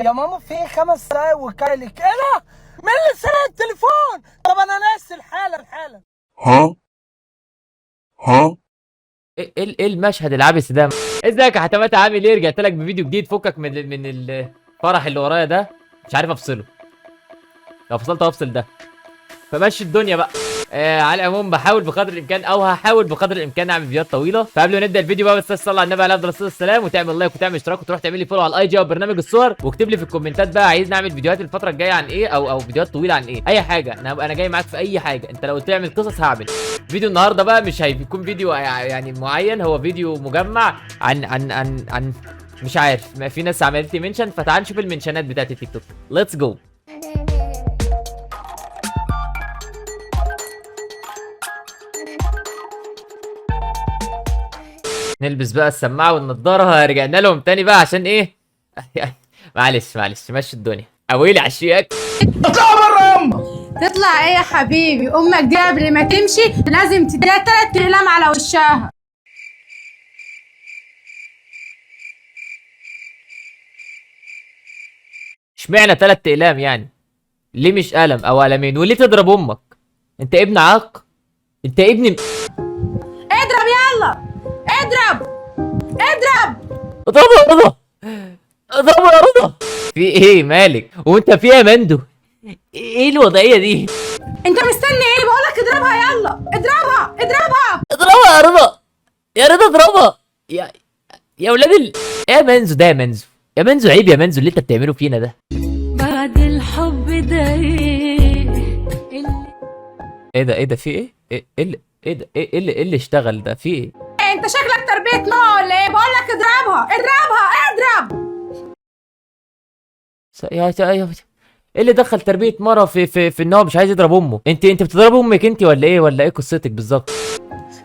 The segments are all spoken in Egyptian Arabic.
يا ماما في ايه 5 دقايق وكالك؟ ايه ده؟ مين اللي سرق التليفون؟ طب انا نازل حالا حالا. ها ها ايه المشهد العبثي ده؟ ازيك يا حتمات، عامل ايه؟ رجعت لك بفيديو جديد. فكك من الفرح اللي ورايا ده، مش عارف افصله، لو فصلته افصل ده، فمشي الدنيا بقى. على العموم بحاول بقدر الامكان، او هحاول بقدر الامكان اعمل فيديوهات طويلة. فقبل ما نبدا الفيديو بقى، بس تصلي على النبي عليه افضل الصلاة والسلام، وتعمل like وتعمل اشتراك وتروح تعمل لي follow على ال IG او برنامج الصور، واكتب لي في الكومنتات بقى عايز نعمل فيديوهات الفترة الجاية عن ايه، او فيديوهات طويلة عن ايه، اي حاجة. انا جاي معاك في اي حاجة. انت لو قلت لي اعمل قصص هعمل. فيديو النهارده بقى مش هيكون فيديو يعني معين، هو فيديو مجمع عن عن عن عن مش عارف، ما في ناس عملت لي mention، فتعال نشوف المنشنات بتاعت التيك توك. let's go. نلبس بقى السماعة والنضاره، رجعنا لهم تاني بقى عشان ايه؟ معلش معلش مشي الدنيا. اويلي على الشياك. اطلع بره يما. تطلع ايه يا حبيبي؟ امك دي قبل ما تمشي لازم تديها 3 اقلام على وشها. اشمعنى 3 اقلام يعني؟ ليه مش قلم او قلمين؟ وليه تضرب امك؟ انت ابن عاق، انت ابن اضرب يلا، اضرب اضرب. اضربه يا رضا، اضربه يا رضا. في ايه مالك؟ وانت في ايه يا مندو؟ ايه الوضعية دي؟ انت مستني ايه؟ بقولك اضربها يلا، اضربها اضربها. اضربها يا رضا، يا رضا اضربها. يا ولاد ايه يا منزو ده؟ يا منزو، يا منزو عيب يا منزو اللي انت بتعمله فينا ده. بعد الحب ده ايه؟ ايه ده؟ ايه ده؟ في ايه؟ ايه ايه ايه ده؟ ايه اللي، ايه اللي اشتغل ده؟ في ايه؟ انت شكلك تربية ماما ولا ايه؟ بقولك اضربها اضربها اضرب. يا يا يا ايه اللي دخل تربية مرة في في في ان هو مش عايز يضرب امه؟ انت بتضرب امك انت ولا ايه؟ ولا ايه قصتك بالظبط؟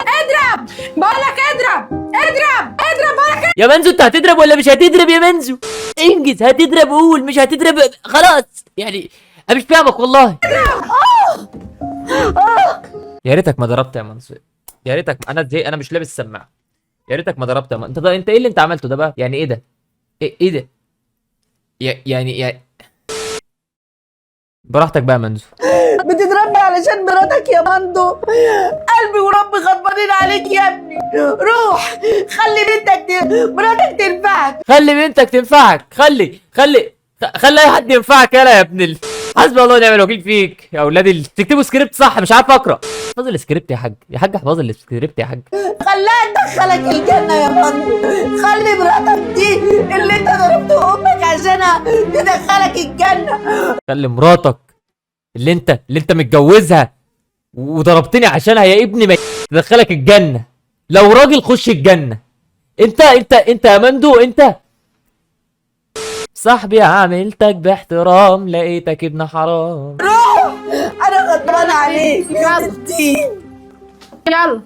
اضرب بقولك، اضرب اضرب اضرب بقولك. يا منزو انت هتضرب ولا مش هتضرب يا منزو؟ انجز، هتضرب قول، مش هتضرب خلاص يعني انا مش فاهمك والله. يا ريتك ما ضربت يا منزو، يا ريتك. انا زي انا مش لابس سماعه. يا ريتك ما ضربت يا منزو. انت ده، انت ايه اللي انت عملته ده بقى؟ يعني ايه ده؟ ايه ده؟ يعني يا براحتك بقى يا منزو. بتضربني علشان مراتك يا مندو؟ قلبي وربي غضبانين عليك يا ابني. روح خلي بنتك مراتك تنفعك. خلي بنتك تنفعك، خلي خلي خلي اي حد ينفعك. يلا يا ابن حسبي الله ونعم الوكيل فيك يا اولاد تكتبوا سكريبت صح، مش عارف اقرا. احفظ السكريبت يا حاج، يا حاج احفظ السكريبت يا حاج. خليها تدخلك الجنة يا مندو. خلي مراتك دي اللي انت ضربت امك عشانها تدخلك الجنة. خلي مراتك اللي انت متجوزها وضربتني عشانها يا ابني ما تدخلك الجنة. لو راجل خش الجنة. انت يا مندو، انت صاحبي عاملتك باحترام لقيتك ابن حرام. روح انا غضبان عليك يا ستين. يلا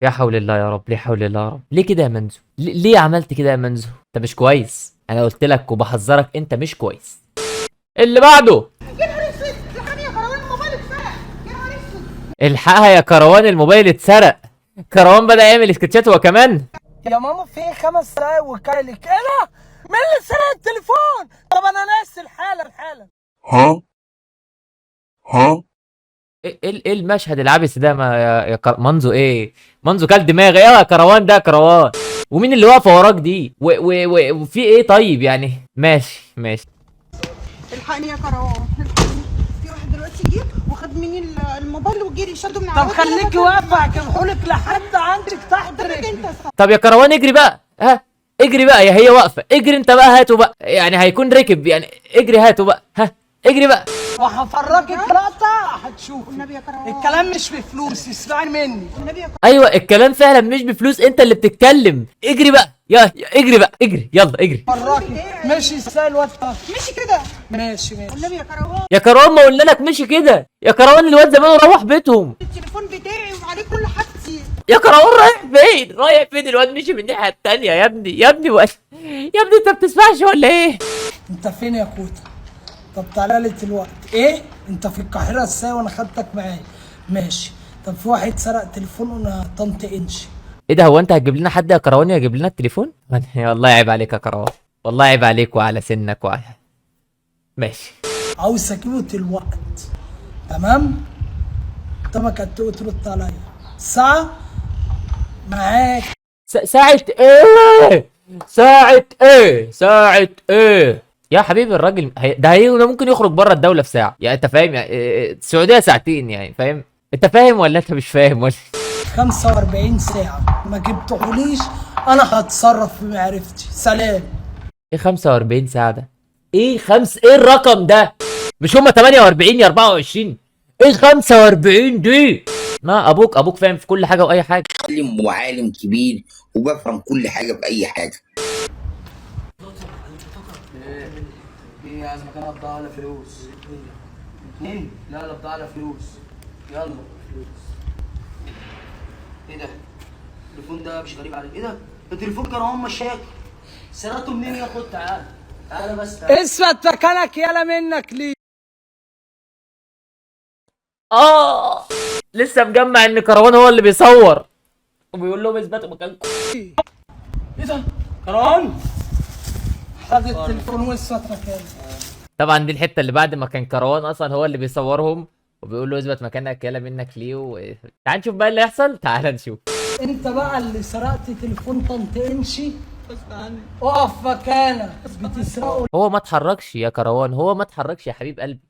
يا حول الله يا رب، ليه حول الله يا رب؟ ليه كده يا منزو؟ ليه عملت كده يا منزو؟ انت مش كويس، انا قلت لك وبحذرك انت مش كويس. اللي بعده. يا نهار اسود، الحقني يا كروان الموبايل اتسرق. يا نهار اسود، الحقها يا كروان الموبايل اتسرق. كروان بدأ يعمل سكتشات هو كمان. يا ماما في ايه 5 دقايق وكالك؟ ايه ده؟ مين اللي سرق التليفون؟ طب انا نازل حالا حالا. ها ها ايه المشهد العبثي ده؟ ما يا منزو ايه؟ منزو كل دماغي. ايه يا كروان ده؟ يا كروان ومين اللي واقفة وراك دي؟ وفي ايه طيب يعني؟ ماشي ماشي. الحقني يا كروان، الحقني. في واحد دلوقتي جه وخد مني الموبايل وجري شده من على طب خليكي واقفة هجيبهولك لحد عندك تحت رجلك. انت طب يا كروان اجري بقى، ها اجري بقى، يا هي واقفة اجري انت بقى هاته بقى، يعني هيكون ركب يعني، اجري هاته بقى، ها اجري بقى. وهفرجك لقطة هتشوفي. والنبي يا كروان، الكلام مش بفلوس، اسمعي مني. والنبي يا كروان. ايوه الكلام فعلا مش بفلوس، انت اللي بتتكلم. اجري بقى، يا اجري بقى، اجري يلا اجري. فراكي ماشي ازاي الواد ده؟ مشي كده. ماشي ماشي. والنبي يا كروان، يا كروان ما قلنا لك مشي كده يا كروان، الواد زمانه روح بيتهم. التليفون بتاعي وعليه كل حاجتي. يا كروان رايح فين؟ رايح فين؟ الواد مشي من الناحية التانية يا ابني، يا ابني يا ابني انت بتسمعش ولا ايه؟ انت فين يا كوتا؟ طب تعالى لي دلوقتي. ايه؟ انت في القاهرة ازاي وانا خدتك معايا؟ ماشي. طب في واحد سرق تليفون انا طنط انشي. ايه ده، هو انت هتجيب لنا حد يا كروان يجيب لنا التليفون؟ والله عيب عليك يا كروان، والله عيب عليك وعلى سنك وعلى ماشي. عاوز اجيبه دلوقت. تمام؟ انت ما كنت ترد عليا ساعة معاك. ساعة ايه؟ ساعة ايه؟ ساعة ايه؟ يا حبيبي الراجل ده ممكن يخرج بره الدولة في ساعة، يعني انت فاهم؟ يعني السعودية ساعتين، يعني فاهم؟ انت فاهم ولا انت مش فاهم ولا؟ 45 ساعة ما جبتهوليش انا هتصرف في معرفتي. سلام. ايه 45 ساعة ده؟ ايه ايه الرقم ده؟ مش هما 48 يا 24؟ ايه 45 دي؟ ما ابوك فاهم في كل حاجة واي حاجة. عالم وعالم كبير وبفهم كل حاجة في أي حاجة. ايه عايز مكان بضاعة ولا فلوس؟ اتنين؟ لا لا بضاعة ولا فلوس. يلا فلوس. ايه ده؟ التليفون ده مش غريب عليك، ايه ده؟ ده تليفون كروان مشاكل. سرقته منين يا خد؟ تعالى تعالى بس تعالى. اثبت مكانك يالا منك ليه. لسه مجمع ان كروان هو اللي بيصور وبيقول لهم اثبتوا مكانكم. ايه ده؟ كروان؟ خد التليفون واثبت مكانك. طبعا دي الحتة اللي بعد ما كان كروان اصلا هو اللي بيصورهم وبيقول له اثبت مكانك يالا منك ليه تعال نشوف بقى اللي هيحصل، تعال نشوف. انت بقى اللي سرقت تليفون طنط انشي، اقف مكانك. بتسرقه هو ما اتحركش يا كروان، هو ما اتحركش يا حبيب قلبي،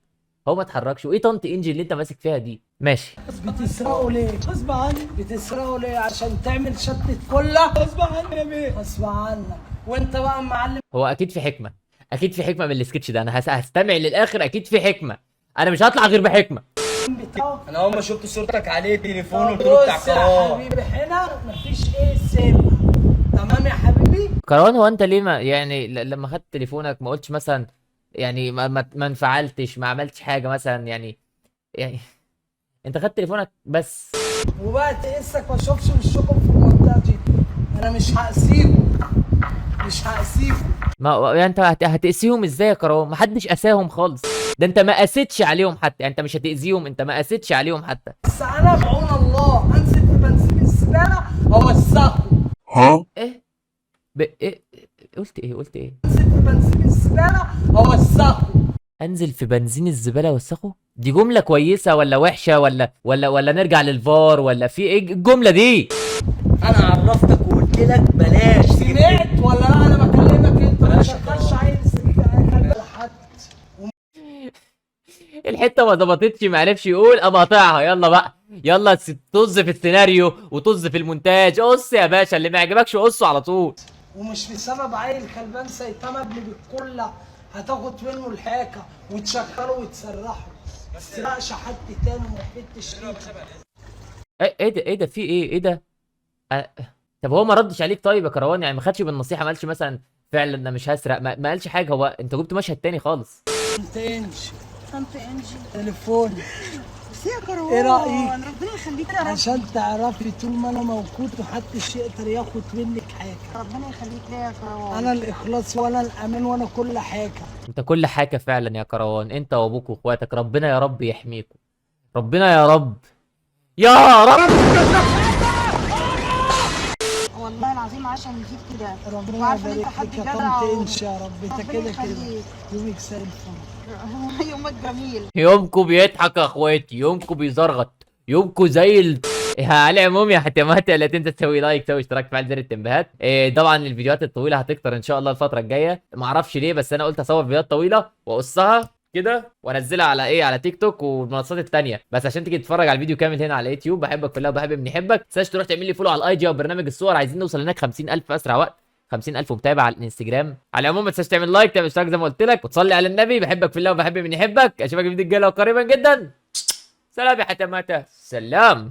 هو ما اتحركش. وايه طنط انجي اللي انت ماسك فيها دي؟ ماشي. بتسرقه ليه؟ غصب عني. بتسرقه ليه؟ عشان تعمل شتة كلة؟ غصب عني يا بيه. غصب عنك. وانت بقى معلم. هو اكيد في حكمة، اكيد في حكمة من السكتش ده. انا هستمع للاخر، اكيد في حكمة. انا مش هطلع غير بحكمة. بتاعه انا اول ما شفت صورتك عليه تليفون قلت له بتاع بص يا كروان. حبيبي هنا مفيش ايه سامع. تمام يا حبيبي؟ كروان هو انت ليه ما يعني لما خدت تليفونك ما قلتش مثلا، يعني ما انفعلتش، ما عملتش حاجة مثلا، يعني انت خدت تليفونك بس. وبقى تقسك ما اشوفش وشكم في المنطقة دي. انا مش هقسيكم، مش هقسيكم. ما يعني انت هتقسيهم ازاي يا كروان؟ ما حدش قساهم خالص، ده انت ما قستش عليهم حتى، يعني انت مش هتأذيهم، انت ما قستش عليهم حتى. بس انا بعون الله انزل في بنزين الزبالة اوسخه. Huh? ايه ايه قلت ايه؟ قلت ايه؟ انزل في بنزين الزبالة اوسخه. انزل في بنزين الزبالة اوسخه؟ دي جملة كويسة ولا وحشة ولا ولا ولا نرجع للفار ولا في ايه الجملة دي؟ انا عرفتك وقلت لك بلاش. سمعت ولا لا؟ انا بكلمك انت ما تشغلش عيل لحد. الحتة ما ظبطتش، ما عرفش يقول، قام قاطعها. يلا بقى يلا، طز في السيناريو وطز في المونتاج، قص يا باشا، اللي ما يعجبكش قصة على طول. ومش بسبب عيل كلبان سيتم ابن بالكله هتاخد منه الحاكه وتشغله وتسرحه. ما تسرقش حد تاني وما تحطش ايدك. ايه ده؟ ايه ده؟ في ايه؟ ايه ده؟ طب هو ما ردش عليك طيب يا كروان؟ يعني ما خدش بالنصيحة، ما قالش مثلا فعلا انا مش هسرق، ما قالش حاجة. هو انت جبت مشهد تاني خالص. طنط انجي، طنط انجي تليفوني. بس يا كروان ايه رأيك؟ ربنا يخليك يا رب. عشان تعرفي طول ما انا موجود محدش يقدر ياخد منك حاجة. ربنا يخليك ليا يا كروان. انا الاخلاص وانا الامان وانا كل حاجة. انت كل حاجة فعلا يا كروان، انت وابوك واخواتك، ربنا يا رب يحميكم، ربنا يا رب يا رب. والله العظيم عشان فيك كده. ربنا وعارفه ان يبارك انت حد لك يا جدع طنط انجي يا رب. انت ربنا كده كده يخليك. يومك زي الفل. يومك جميل. يومكم بيضحك يا اخواتي، يومكم بيزرغط، يومكم زي على العموم يا حتمات، لا تنسى تسوي like، تسوي اشتراك، تفعل زر التنبيهات. طبعا الفيديوهات الطويلة هتكتر ان شاء الله الفترة الجاية، ما اعرفش ليه بس انا قلت اصور فيديوهات طويلة واقصها كده وانزلها على ايه، على تيك توك والمنصات التانية، بس عشان تيجي تتفرج على الفيديو كامل هنا على يوتيوب. بحبك في الله وبحب من يحبك. ما تنساش تروح تعمل لي follow على ال IG وبرنامج الصور، عايزين نوصل هناك 50000 في اسرع وقت، 50000 متابع على الانستجرام. على العموم ما تنساش تعمل like، تعمل اشتراك زي ما قلت لك، وتصلي على النبي. بحبك في الله وبحب من يحبك. اشوفك في الفيديو الجاي قريبا جدا. سلام يا حتماته، سلام.